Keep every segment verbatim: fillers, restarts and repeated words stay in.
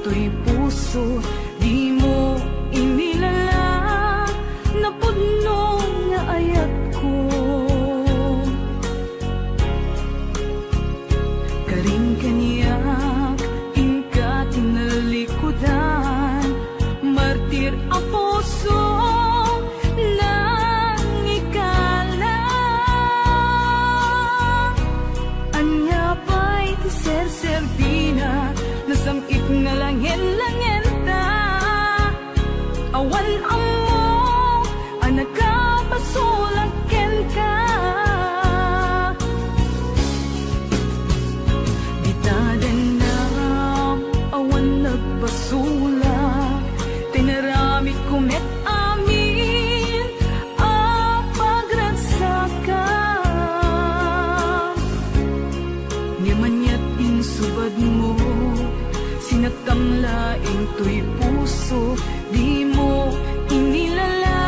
Toy puso, dimo inilala, napudno nga ayatko. Karin kaniak, inka tinalikudan, martir a puso, nangikala. Ania pay ti serserbina, nasam-it nga langen-langenta. Awan ammo a nakapasulak kenka. Dita dennam, awan nagpasulak, tinaramidko met amin a pagragsakam. Ngem aniat insubadmo, sinaktam laeng toy puso, dimo inilala,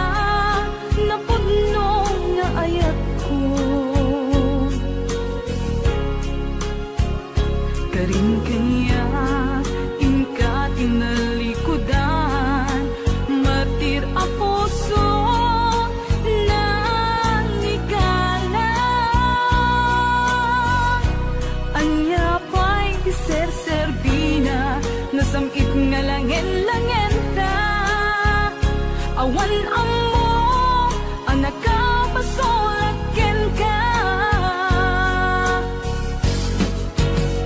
napudno nga ayatko. Karin kaniak, inka tinalikudan, martir a puso, nangikala. Ania pay ti serserbina, nasam-it nga langen-langenta. Awan ammo a nakapasulak kenka.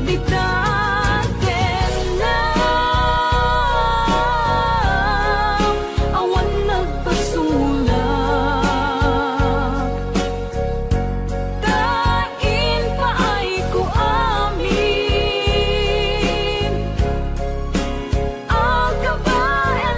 Dita dennam, awan nagpasulak. Ta impaayko amin a kabaelan.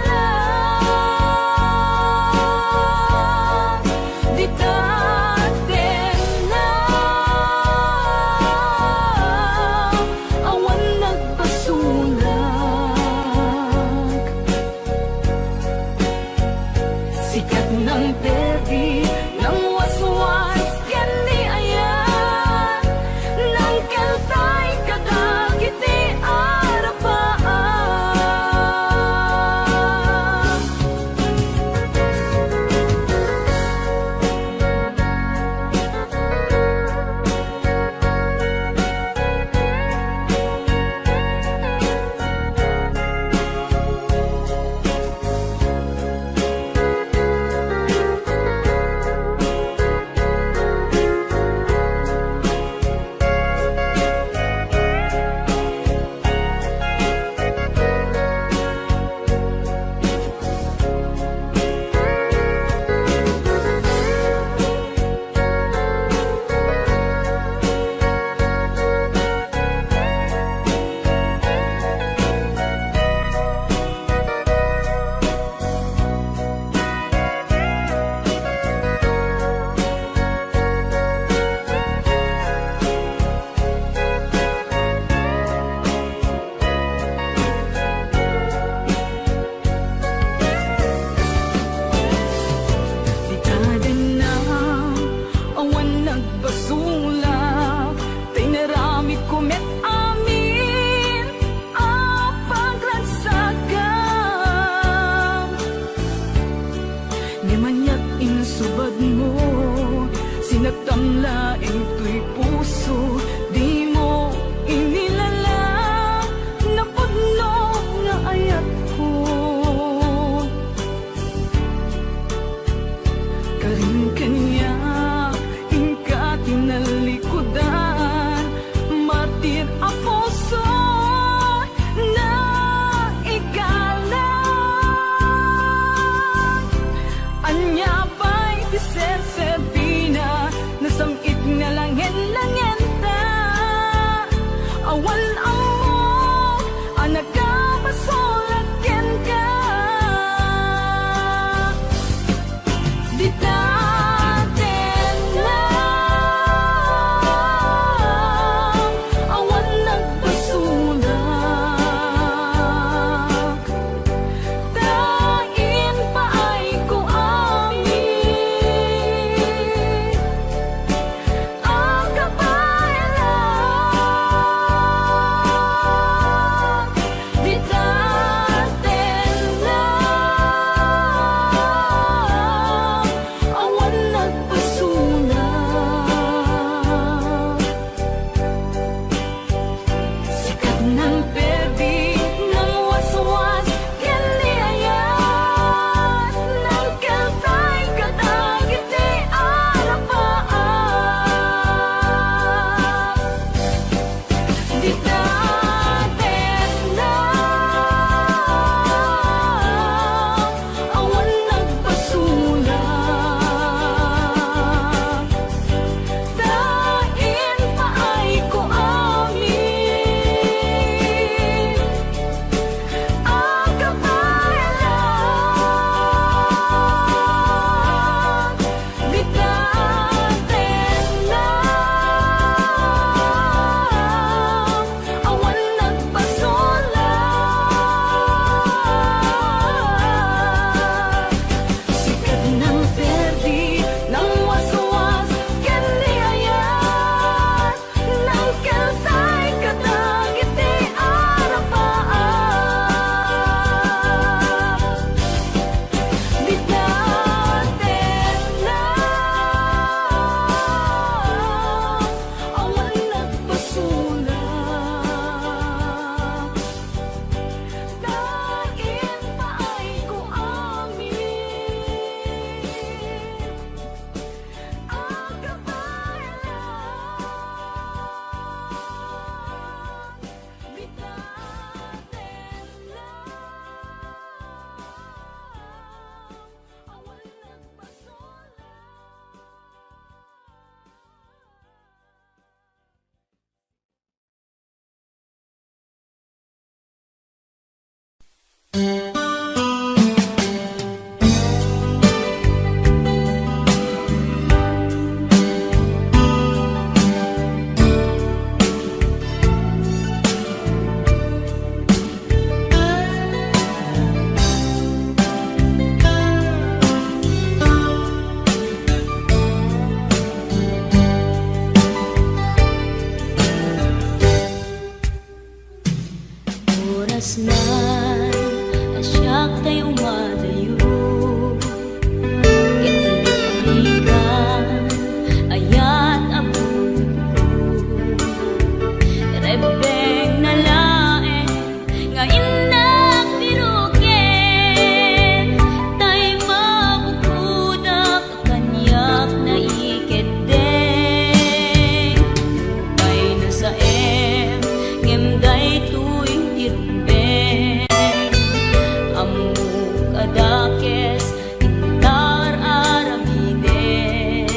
Nay, a siak tay umadayo, ket liklikan, ayat a bukko. Rebbengna laeng nga innak biroken, tay mabukodak kaniak naikeddeng. Nupay nasaem, ngem daytoy ti rumbeng. Ammok a dakes, inta ar-aramiden.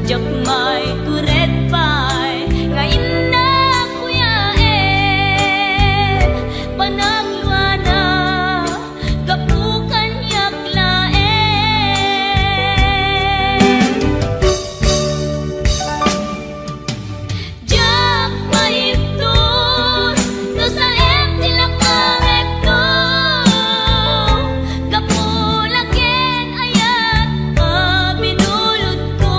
Diak maitured pay nga innak kuyaen. Panagluana, gapu kaniak laeng. Diak maibtur no saem ti lakamekko, gapu la ken ayat a binulodko.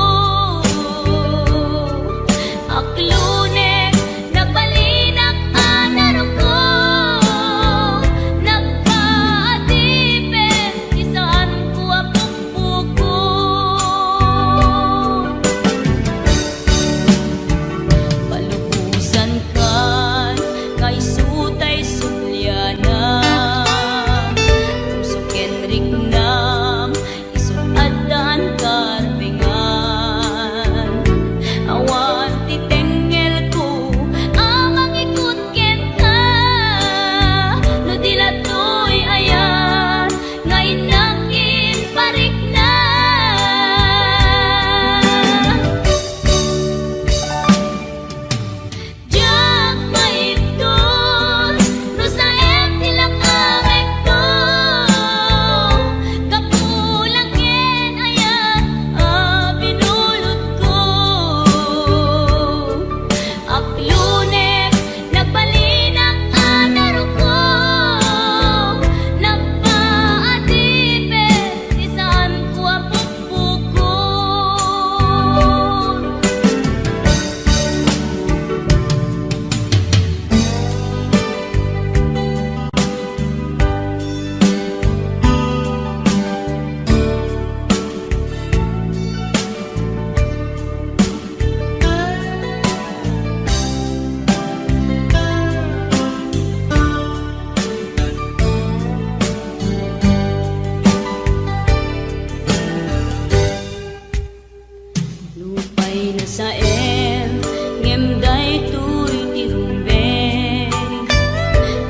Aklunek, nagbalinak a naruko, nagpaadipen ti saanko a pukpukod. Palubosankan nga isu tay sublianam, puso ken riknam, isu addaan karbengan. Awan ti tengngelko a mangikut kenka, no di la toy ayat nga innak imparikna. Diak maibtur no saem ti lakamekko, gapu la ken ayat a binulodko. Aklunek, nagbalinak a naruko, nagpaadipen ti saanko a pukpukod. Nupay nasaem, ngem daytoy ti rumbeng.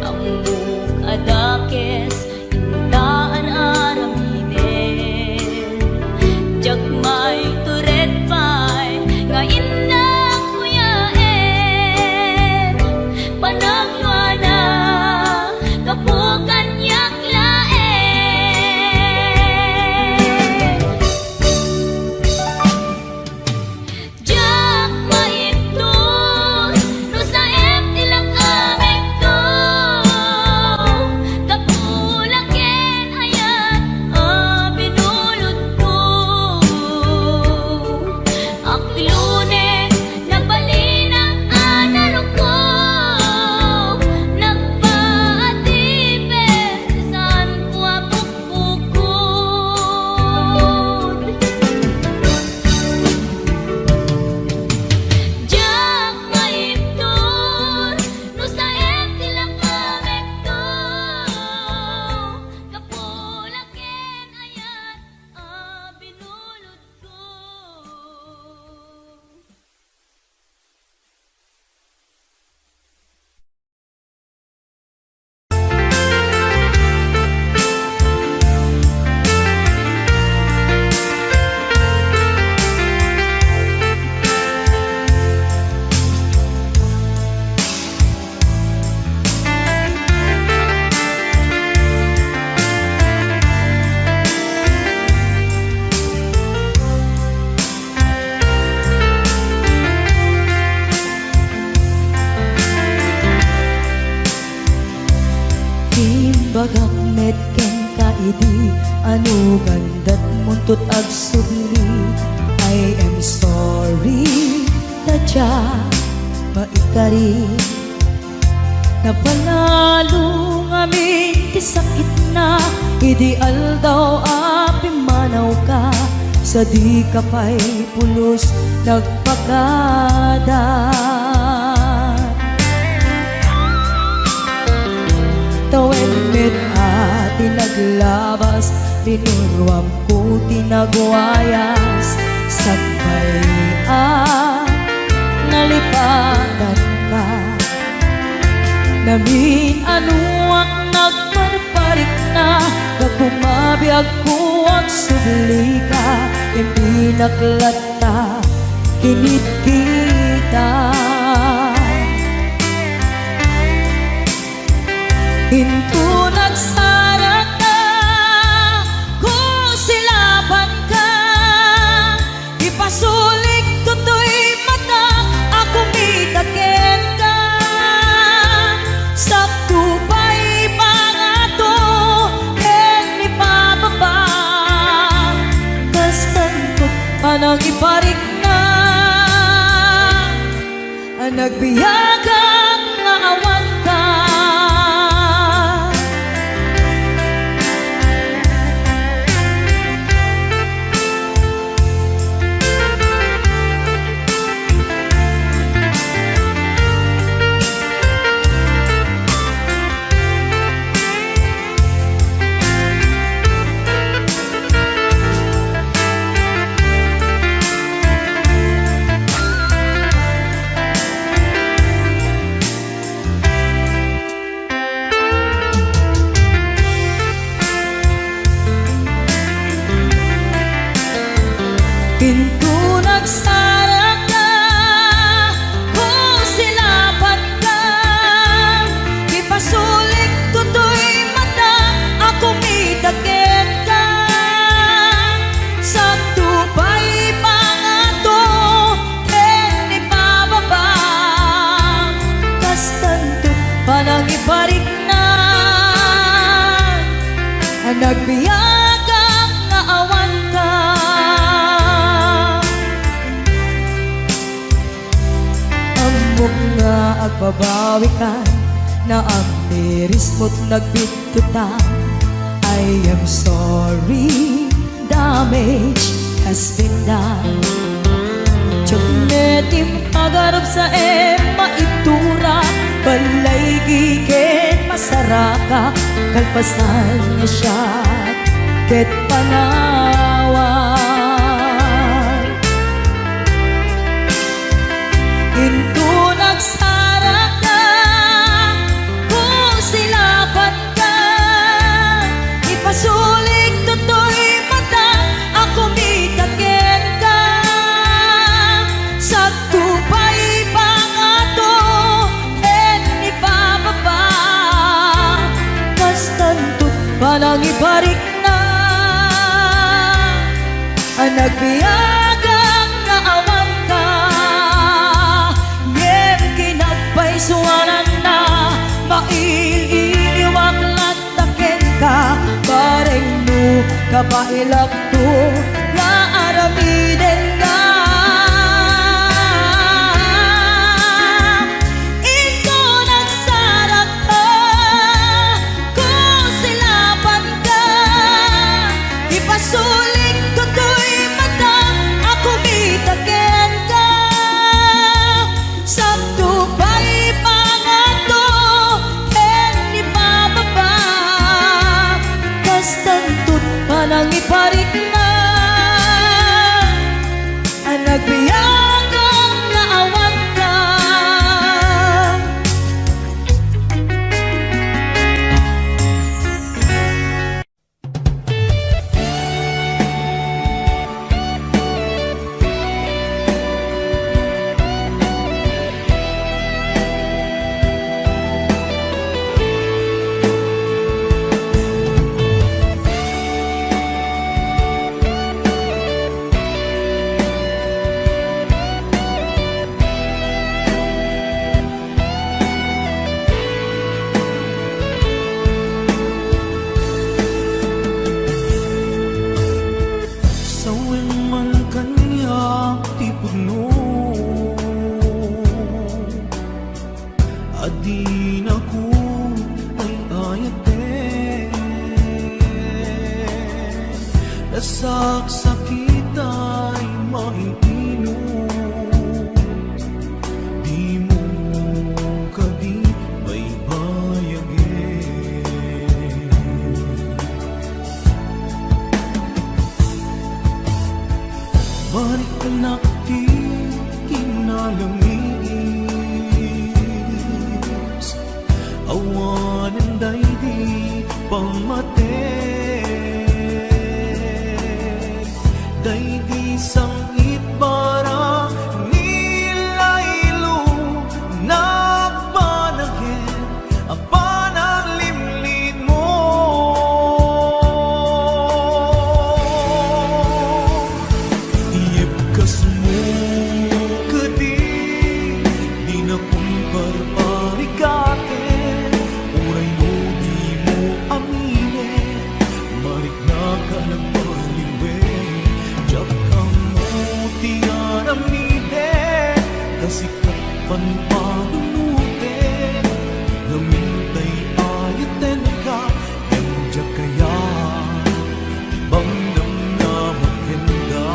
Ammok a dakes, inta ar-aramiden. Diak maitured pay nga innak kuyaen. Panagluana, gapu kaniak laeng. Diak maibtur no saem ti lakamekko, gapu la ken ayat a binulodko. Aklunek, nagbalinak a naruko, nagpaadipen ti saanko a pukpukod. Diak maibtur no saem ti lakamekko, gapu la ken ayat a binulodko. Imbagak met kenka idi, ano gandat muntot agsubli. I am sorry, ta diak maikari. Napalalo ngamin ti sakitna idi aldaw a pimmanawka, sadika pay pulos nagpakada. Tawen met a ti naglabas, linuruamko ti nagwayas, sakbay a nalipatanka. Namin-anoak nagparparikna, gapu mabiagko agsublika, ken binaklat ta kinitkita. Inton nagsarakka, kusilapanka, ipasulik toy mata a kumita kenka. Sakto pay pangato ken ipababa, kastan panangiparikna a nagbiagak nga awanka. Inton nagsarakka, kusilapanka, ipasulik toy mata a kumita kenka. Sakto pay pangato ken ipababa, kastan panangiparikna a nagbiagak nga awanka. Ammok nga agbabawikan, naamirismo't nagbittutan. I am sorry, damage has been done. Diak met impagarupsaem maitura, balay giken masarakak, kalpasan nga siak ket panawan. Inton nagsarakka, kusilapanka, ipasulik toy mata a kumita kenka. Sakto pay pangato ken ipababa, kastan panangiparikna a nagbiagak nga awanka. Ngem kinapaysuananna, mail-iliwak latta kenka, barengmo, kabaelakto nga aramidenna. Inton nagsarakka, kusilapanka, ipasulik toy mata a kumita kenka. Sakto pay pangato ken ipababa, kastan panangiparikna. Saksakit ay maiinum, dimo kadi baybayagen. Mariknak ti kinalamiis, awanen daydi pammatek. Daydi sang-it para ni Lailo, nagbanagen a pananglimlimon. Iyebkasmo kadi, dinakon parparigaten, uray no dimo aminen, mariknak a nagbaliwen, diak ammo ti aramiden, ta sika panpanunoten, ngamin tay ayatenka, ngem diak kayat ti pangnamnama kenka.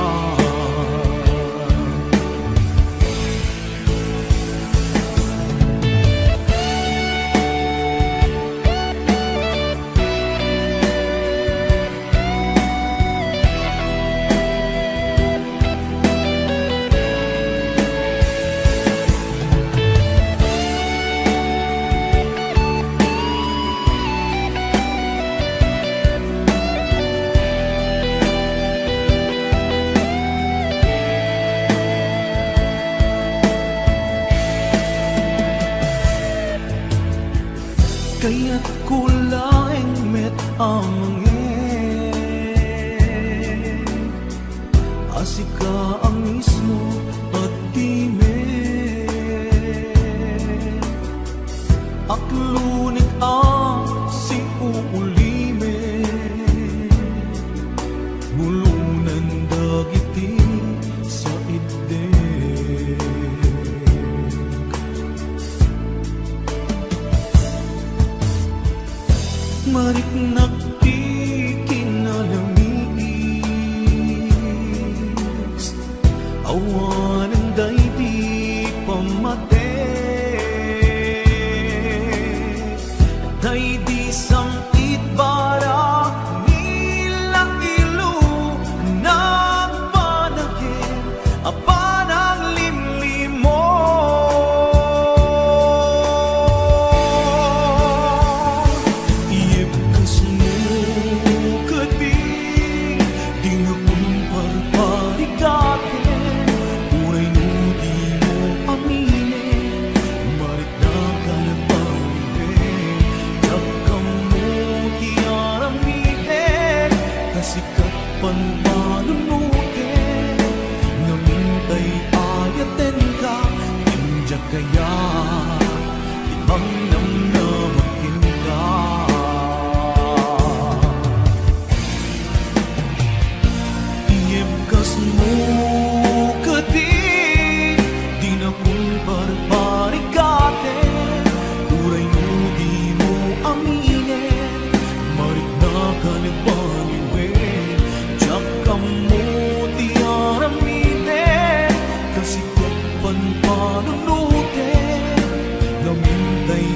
Kayatko laeng met a mangibaga a sika a mismo a di met aklonek a siuulimek, bulonen dagiti saitdek. Mariknak ti kinalamiis, awanen daydi pammatek. Daydi sang-it para ni Lailo, nagbanagen a pananglimlimon. Iyebkasmo kadi, dinakon parparigaten, uray no dimo aminen, mariknak a nagbaliwen, diak ammo ti aramiden, ta sika panpanunoten, ngamin tay ayatenka, ngem diak kayat ti pangnamnama kenka. Iyebkasmo kadi, dinakon parparigaten, uray no dimo aminen, mariknak a nagbaliwen, diak ammo ti aramiden, ta sika panpanunoten, ngamin tay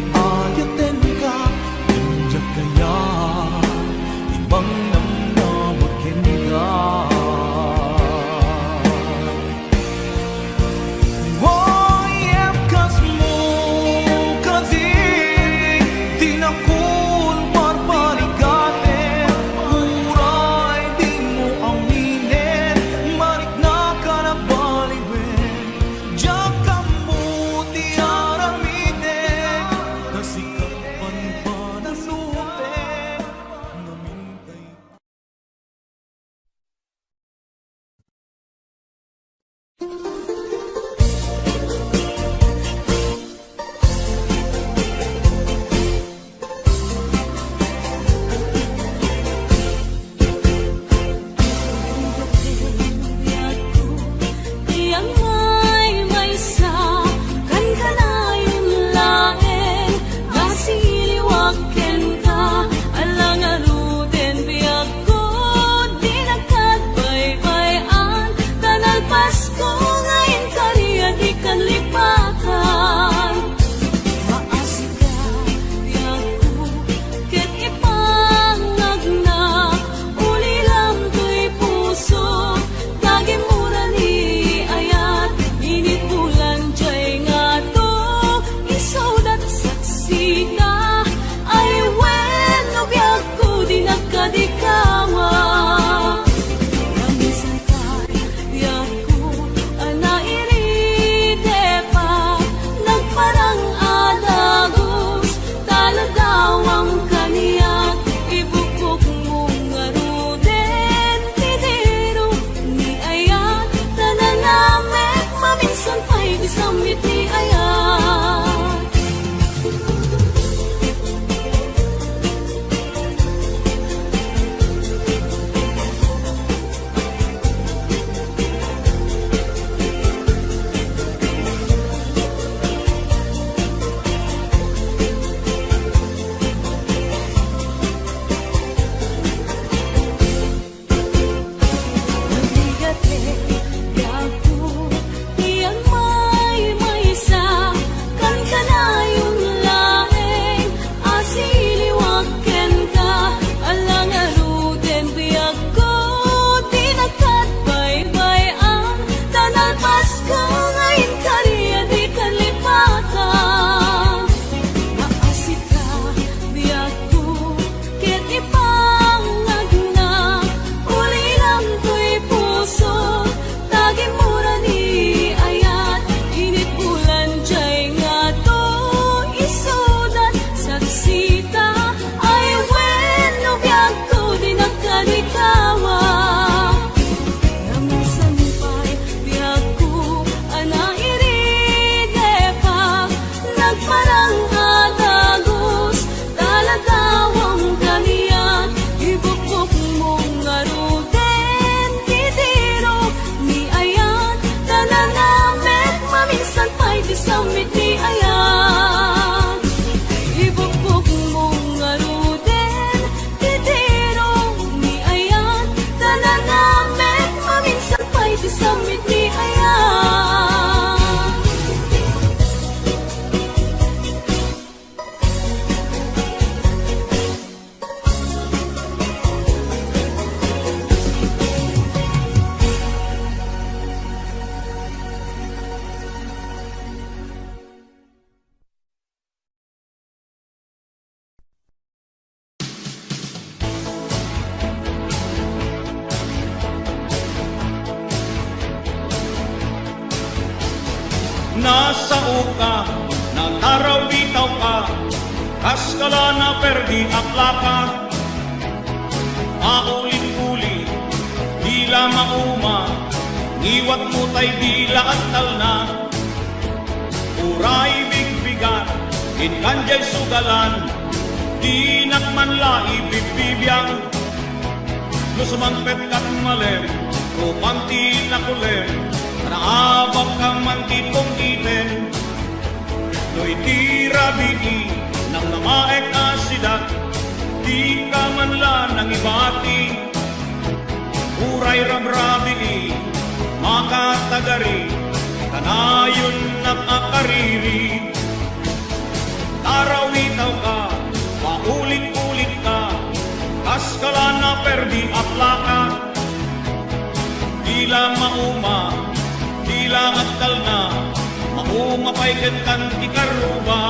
Nasaoka, natarawitawka, kas kala naperdi a plaka. Paulit-ulit, dila mauma, ngiwatmo tay dila agtalna. Uray bigbigan, inkan diay sugalan, dinak man la ibibbibiang. No sumangpet kat malem, rupan ti nakulem, naabak ka man ti pungiten. No iti rabii, namnamaek a sidak, dika man la nangibati. Uray rabrabii, makatagari, kanayonnak a kariri. Tarawitawka, paulit-ulitka, kas kala naperdi a plaka. Dila mauma, dila agtalna, mauma pay kenkan ti karruba.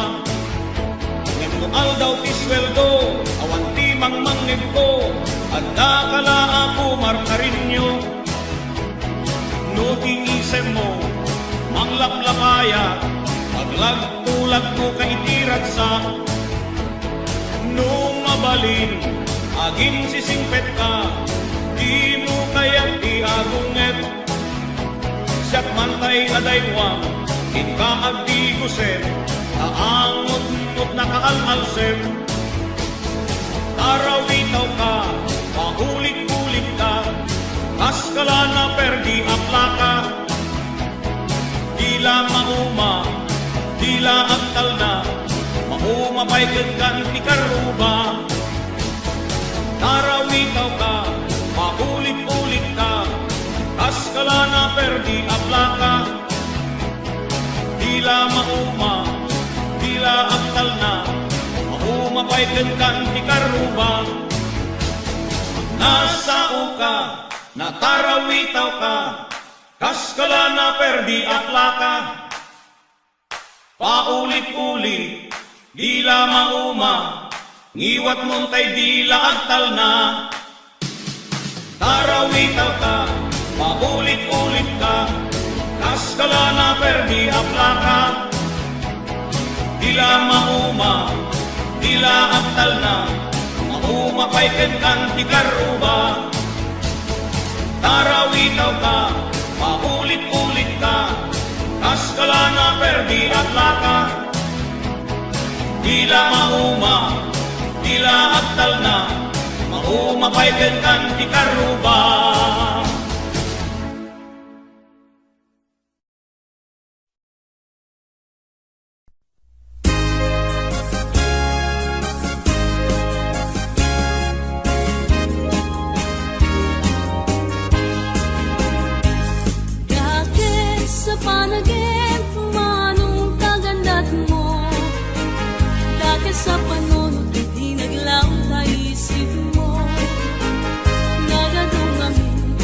Ngem no aldaw ti sueldo, awan ti mangmangngegko, adda ka la a pumarkarinyo. No ti isemmo, manglaplapayak, aglagtulagtoka iti ragsak. No mabalin, aginsisingpetka, dimo kayat ti agunget. Siak man tay adaywang, inka agdigusen, ta angotngot nakaal'alsem. Tarawitawka, paulit-ulitka, kas kala naperdi a plaka. Dila mauma, dila agtalna, mauma pay kenkan ti karruba. Tarawitawka, paulit-ulitka, kas kala naperdi a plaka. Dila mauma, dila agtalna, mauma pay kenkan ti karruba. Nasaoka, natarawitawka, kas kala naperdi a plaka. Paulit-ulit, dila mauma, ngiwatmo tay dila agtalna. Tarawitawka, paulit-ulitka, kas kala naperdi a plaka. Dila mauma, dila agtalna, mauma pay kenkan ti karruba. Tarawitawka, paulit-ulitka, kas kala naperdi a plaka. Dila mauma, dila agtalna, mauma pay kenkan ti karruba. Dakes a panagem, manong kagandatmo. Dakes a panunot iti naglaw ta isipmo. Nagadum amin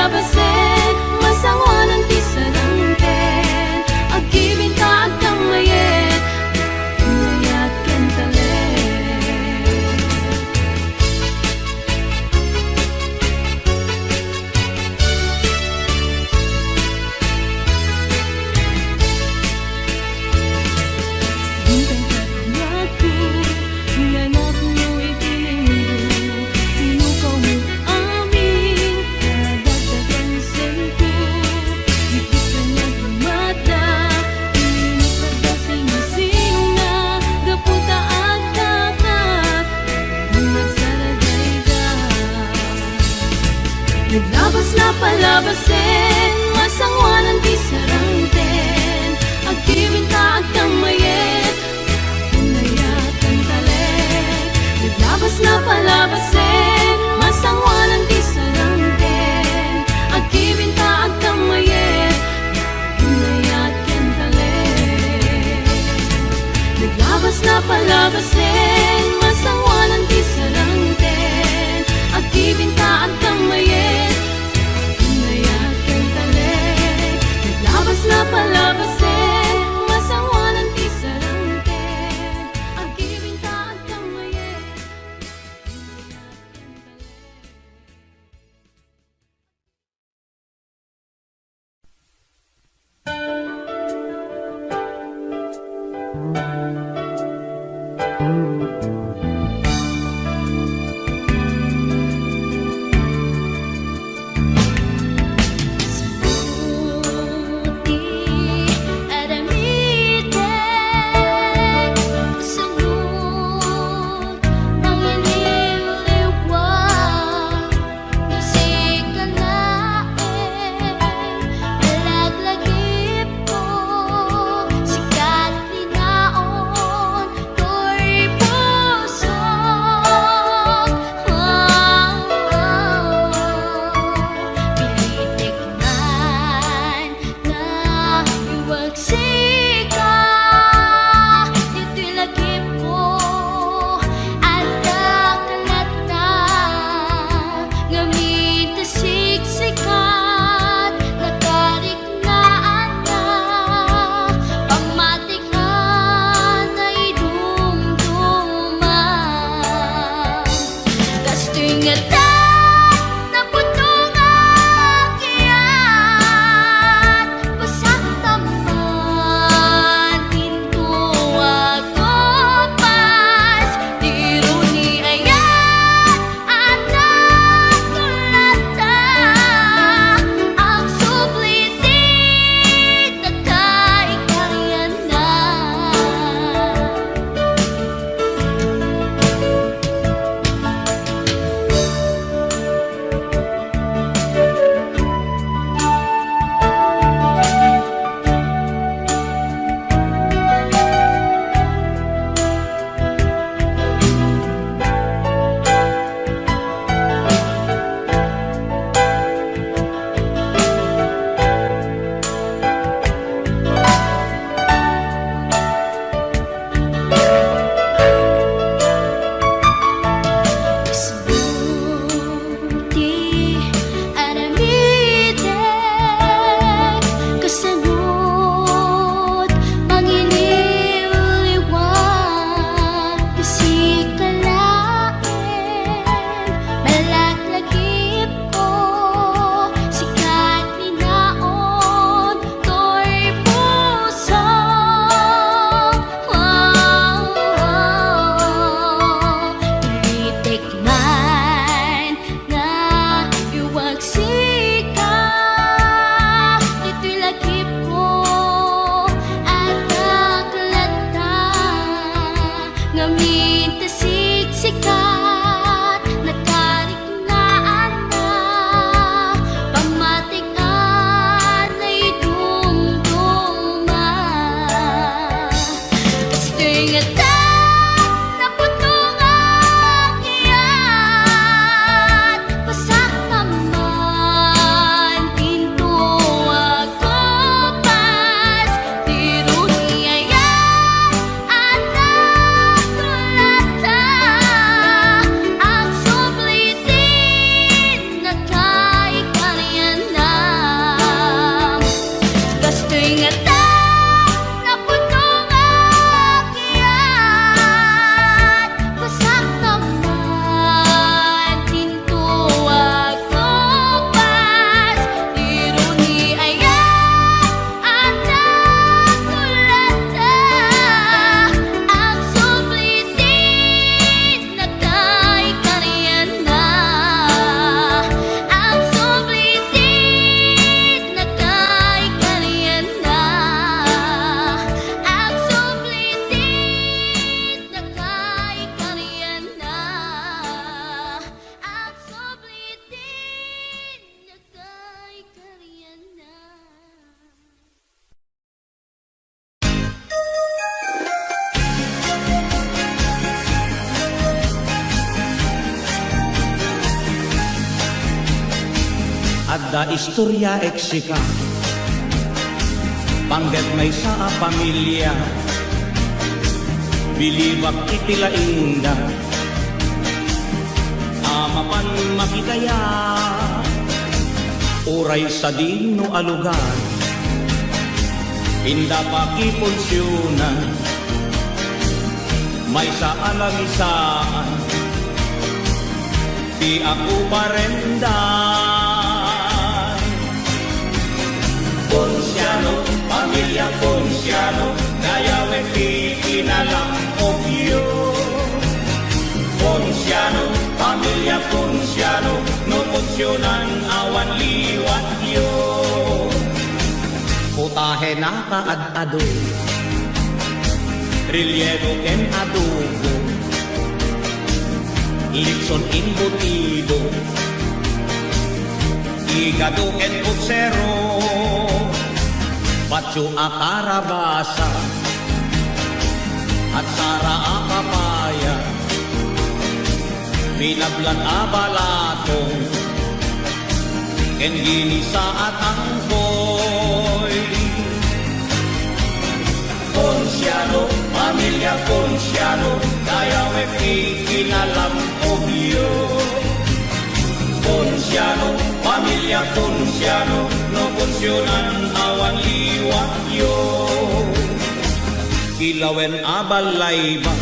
Pasen, masangoanan ti sarangten, agbibinta agkammayet, mayat ken talek. Intay ket nagku, nanakmo iti linggo, tinukawmo amin, kadagdagan sengko, dikdikka nga dumadda, init nga sinsinga, gapu ta agtatak, agsaragayda. Naglabas napalabasen, masangoanan ti sarangten, agbibinta agkammayet, mayat ken talek. Naglabas napalabasen, masangoanan ti sarangten, agbibinta agkammayet, mayat ken talek. Naglabas napalabasen, masangoanan ti sarangten, agbibinta agkammayet, mayat ken talek. Naglabas napalabasen, masangoanan ti sarangten, agbibinta agkammayet, mayat ken talek. Sika laeng, alaglagipko, sika ti naon, toy pusok. Pilitek man nga iwag sika, ditoy lagipko, adda ka latta, ngamin ta siksikat, nakariknaan na, pammatik nga naidumduma. Kastoy ngata, napudno nga agyat, pasaktamman, pinto a kupas, diro ni ayat, adda ko latta, agsubli ti nakaikarianna. Adda istorya eksika, panggep maysa a pamilia. Bilibak iti laingda a mapan makitaya, uray sadino a lugar. Inda pakipunsionan maysa a lamisaan ti akuparendan. Ponciano, pamilia Ponciano, dayawek ti kinalampogyo. Ponciano, pamilia Ponciano, no punsionan awan liwatyo. Putahe na kaad-ado, relleno ken adobo, litson embutido, igado ken putsero, patio a karabasa, atsara a papaya, pinablan a balatong, ken ginisa a tangkoy. Ponciano, pamilia Ponciano, dayawek ti kinalampogyo. Ponciano, pamilia Ponciano, no punsionan awan liwatyo. Kilawen a balayba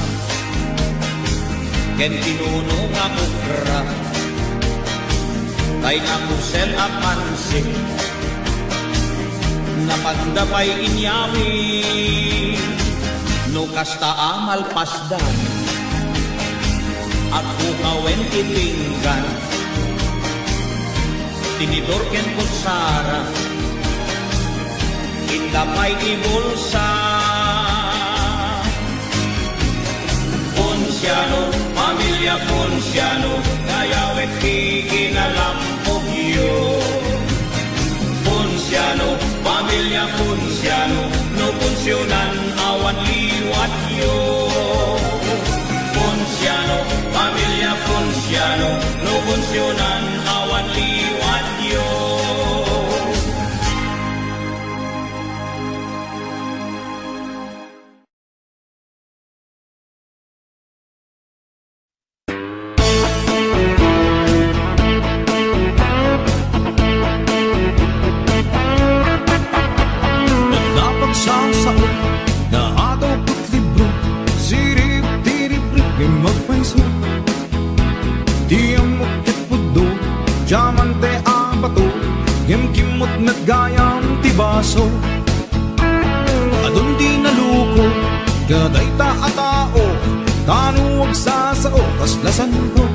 ken pinuno nga okra, kayna pusel a pansit, napanda pay inyawid. No kasta a malpasdan, agkukawen ti pinggan, tinidor ken kutsara, inda pay ti bulsa. Ponciano, pamilia Ponciano, dayawek ti kinalampogyo. Ponciano, pamilia Ponciano, no punsionan awan liwatyo. Ponciano, pamilia Ponciano, no punsionan awan liwatyo. Adda pagsasao, naataw ket libro, sirib ti ribrib, ngem agpayso. Ti ammok ket pudno, diamante a bato, ngem kimmot met gayam ti baso. Adun ti naluko kadayta a tao, tano agsasao kasla santo.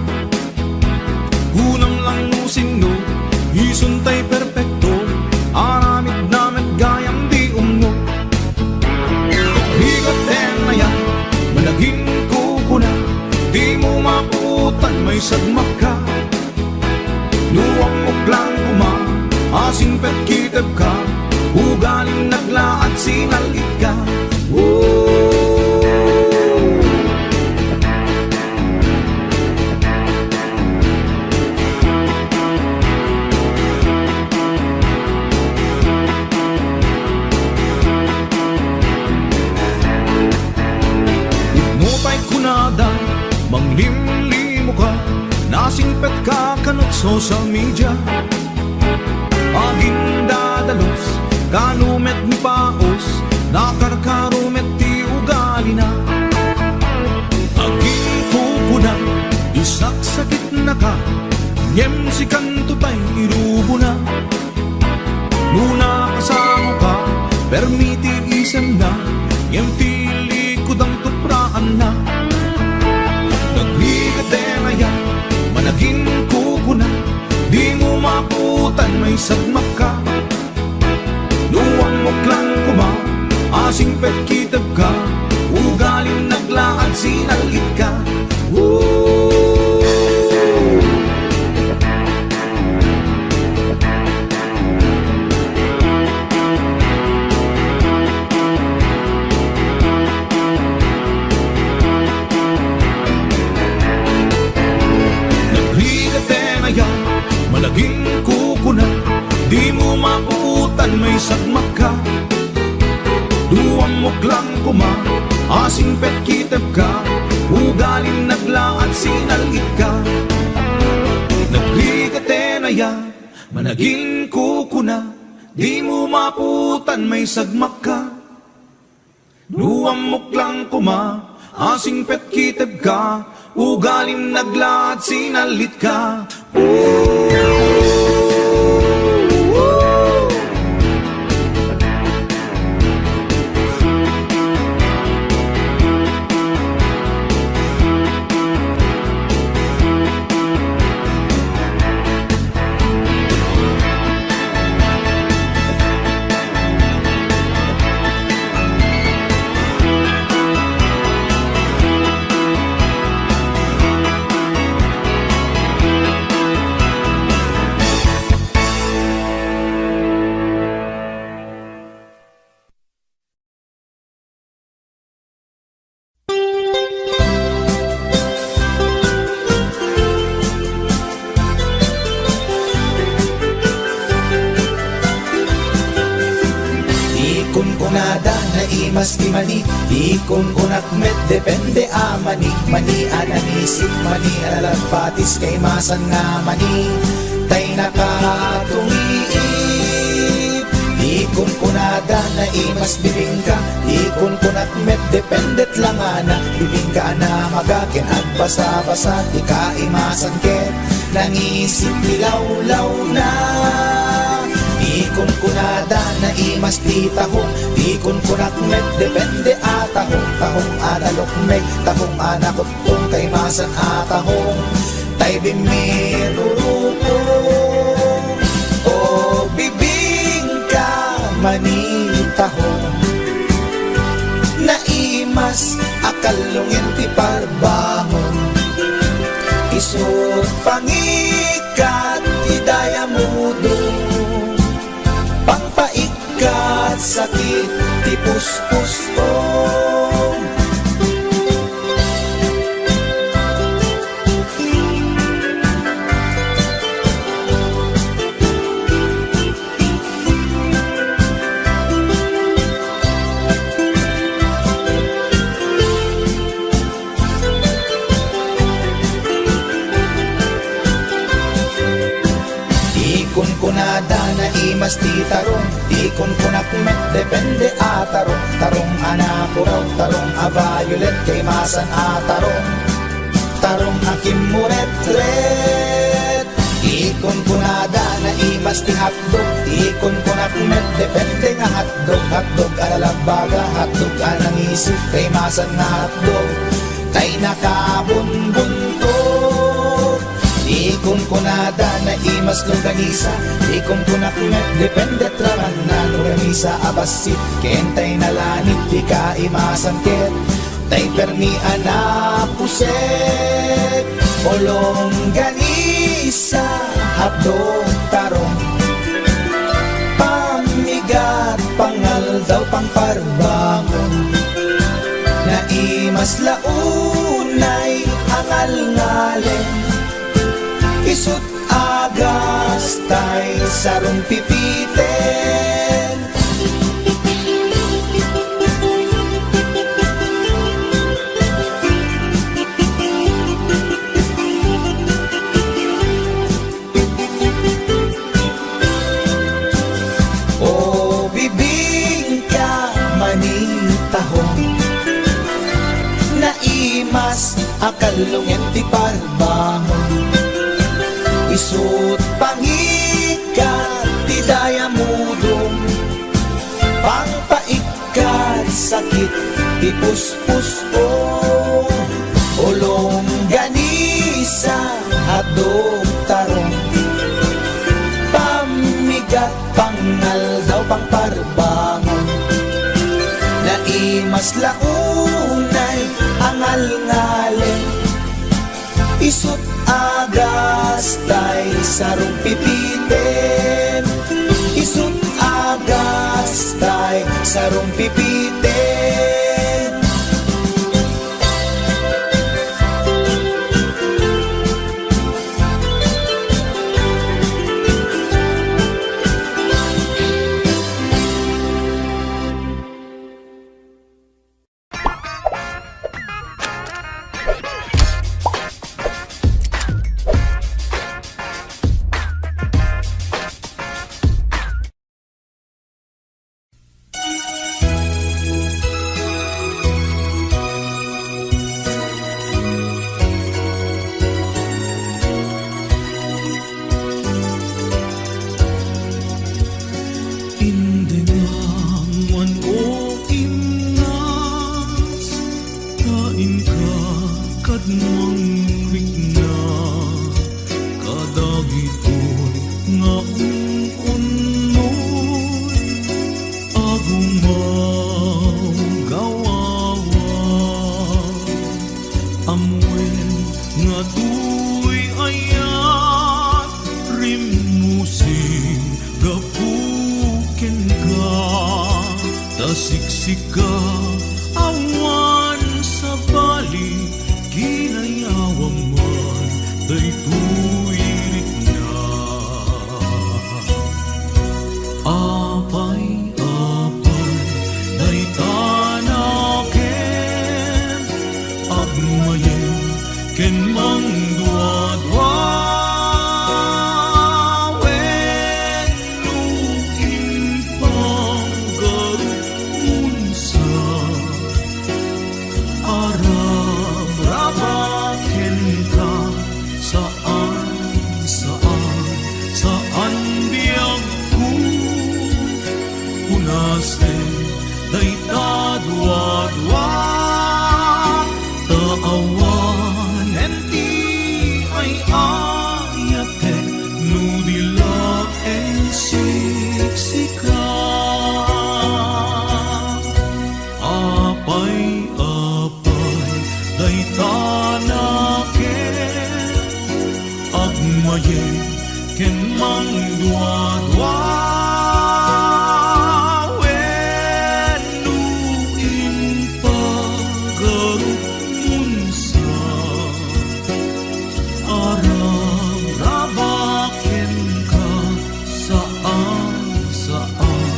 Kunam lang no sinno, isuntay perpekto, aramidna met gayam di umno. Rigat ten aya, managinkukuna, dimo mapuotan maysagmakka. No ammok lang koma a singpet kitebka, ugalim naglaat sinal-itka. Oh. Nupay kunada, manglimlimo ka, nasingpet ka kanut social media. Agindadalus, kano met ni Paos, nakarkaro met ti ugalina. Aginkukuna, isaksakitnaka, ngem sikanto tay irubona. No nakasangoka, permi ti isemna, ngem ti likudam tupraanna. Nagrigat ten aya, managinkukuna, dimo mapuotan maysagmakka. No ammok lang koma a singpet kitebka, ugalim naglaat sinal-itka. Oh. Nagrigat ten aya, managinkukuna, Tan may sagmakka, duammok lang koma, asingpet kitebka, ugalim naglaat sinal-itka. Nagrigat aya, managin kukuna, dimo maputan may sagmakka. Duammok lang koma, asingpet kitebka, ugalim naglaat sinal-itka. Ikunkunada, naimas ti mani, ikunkunak met, depende a mani, mani a nangisip, mani a nalagpatis, kaimasan nga mani, tay nakatungiip. Ikunkunada, naimas bibingka, ikunkunak met, depende langana, bibingka a namaga ken agbasabasa, ti kaimasan ket nangisip ti lawlawna. Ikunkunada, naimas ti tahong, ikunkunak met, depende a tahong, tahong a nalukmeg, tahong a nakutton, kaimasan a tahong, tay bimmirurupong. O bibingka, mani tahong, naimas a kallungen ti parbangon. Isut' pangikat ti dayamudong, pangpaikkat sakit ti puspusom. Ikunkunada, naimas ti tarong, ikunkunak met, depende a tarong, tarong a napuraw, tarong a violet, kaimasan a tarong, tarong a kimmuretret. Ikunkunada, naimas ti hotdog, ikunkunak met, depende nga hotdog, hotdog a nalagbaga, hotdog a nangisip, kaimasan nga hotdog, tay nakabunbuntot. Ikunkunada, naimas longganisa, ikunkunak met, depende a ranganna, longganisa a bassit, ken tay nalanit, ti kaimasan ket tay permi a napuset. O longganisa, hotdog, tarong, pammigat, pangaldaw, pangparbangon. Naimas la unay a ngalngalem, isut' agas tay sarumpipiten. O bibingka, mani tahong, naimas a kallungen ti parbangon. Isut' pangikat ti dayamudong, pangpaikkat sakit ti puspusom. O longganisa, hotdog, tarong, pammigat, pangaldaw, pangparbangon. Naimas la unay a ngalngalem, isut' agas tay sarumpipiten, isut' agas tay sarumpipiten. Siksika, awan sabali, kinayawam man daytoy rikna. Apay, apay, dayta nakem, agmayem ken mangduadua, wenno impagarumonsa. Arabrabak kenka, saan, saan, saan biagko. Punasen dayta duadua, ta awanen ti ay-ayatek no di laeng siksika. Apay, apay, dayta nakem, agmayem ken mangduadua, wenno impagarumonsa. Arabrabak kenka, saan, saan,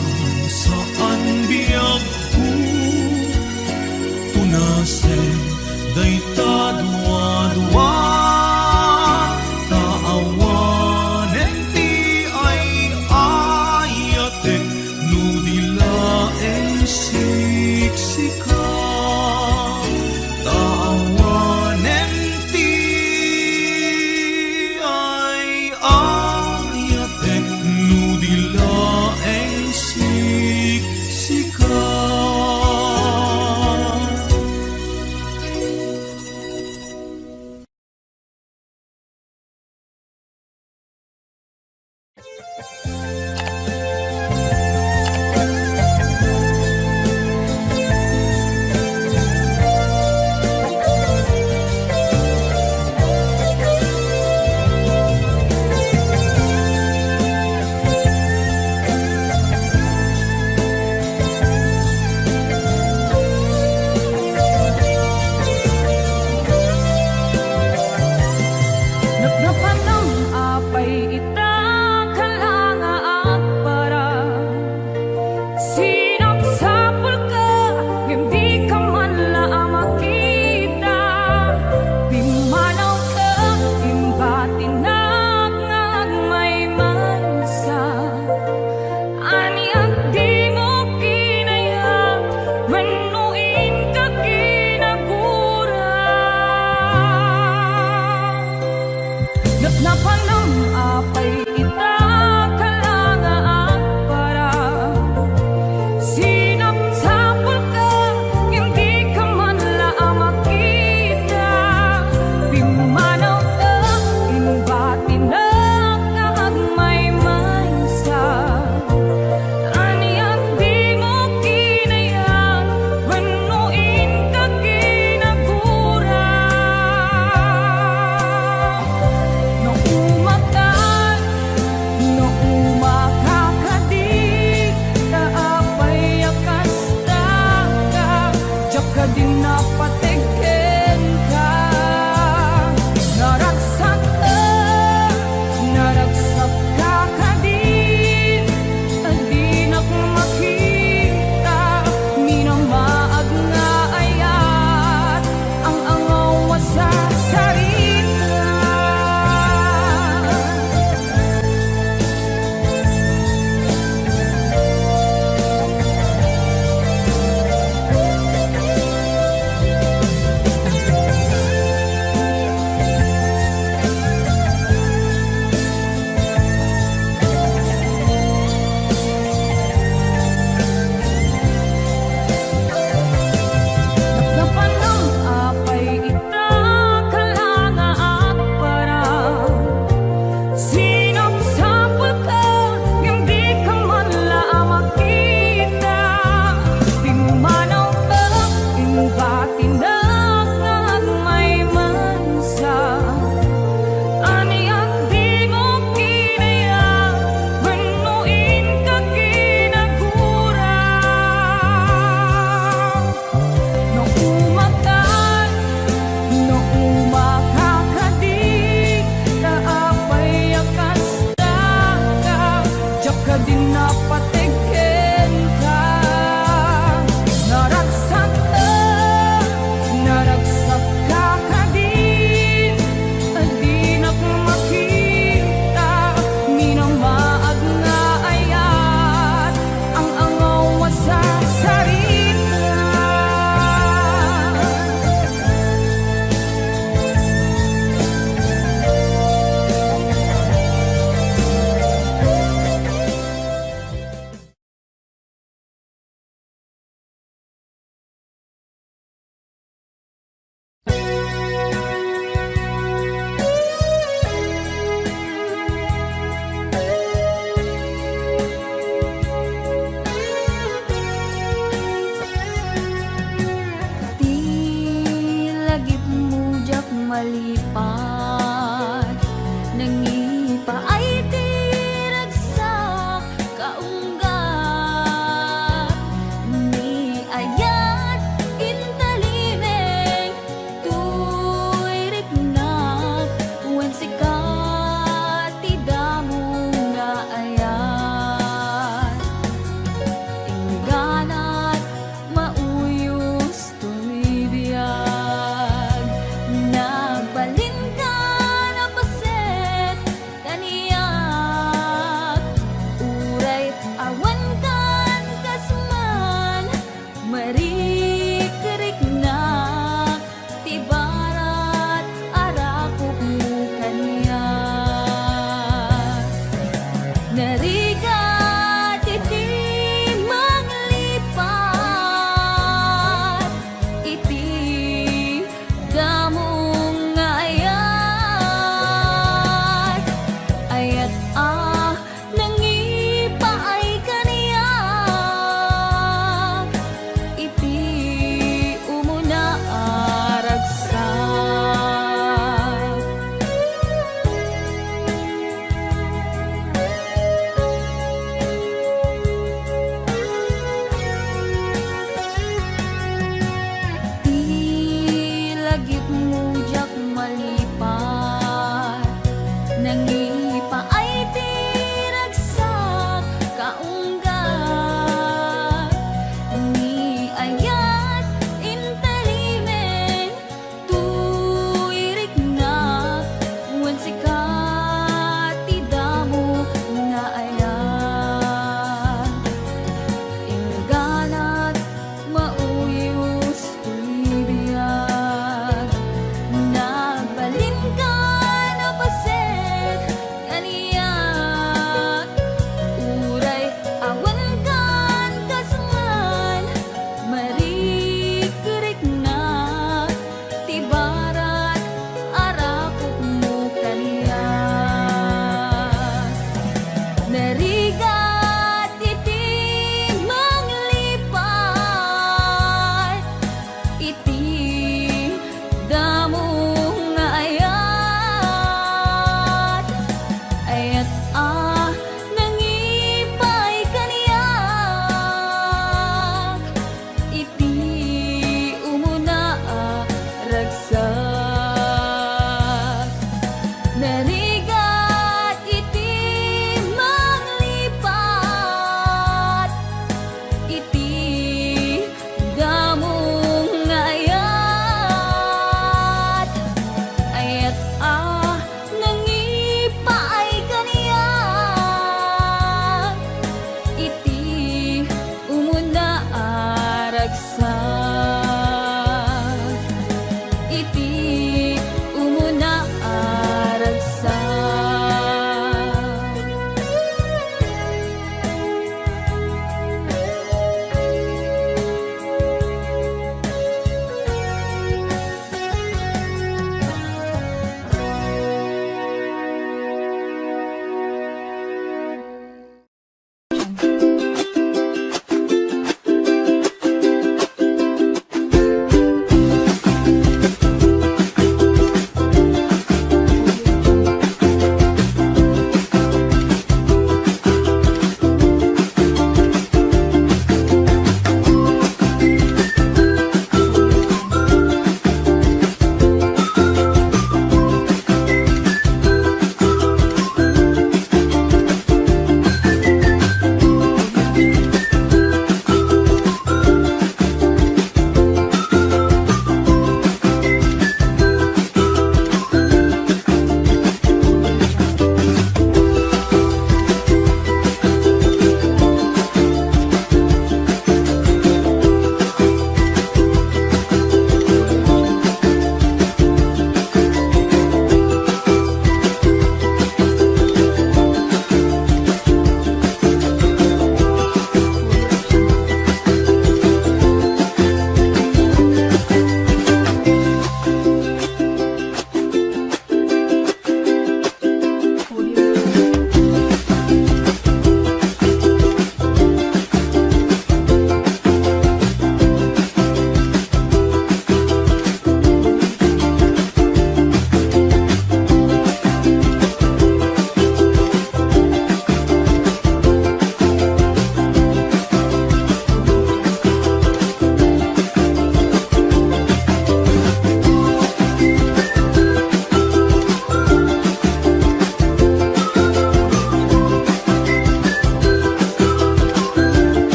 saan biagko. Punasen dayta duadua, ta awanen ti ay-ayatek no di laeng siksika. Ta awanen ti ay-ayatek no di laeng siksika. Napnapanem apay ita, kala nga agparang? Sinapsapulka, ngem dika man la a makita. Pimmanawka, imbatinak nga agmaymaysa. Ania dimo kinayat wenno inka kinagura? Napnapanem apay ita, kala nga agparang? Sinapsapulka, ngem dika man la a makita. Pimmanawka, imbatinak nga agmaymaysa. Ania dimo kinayat wenno inka kinagura? No umakan,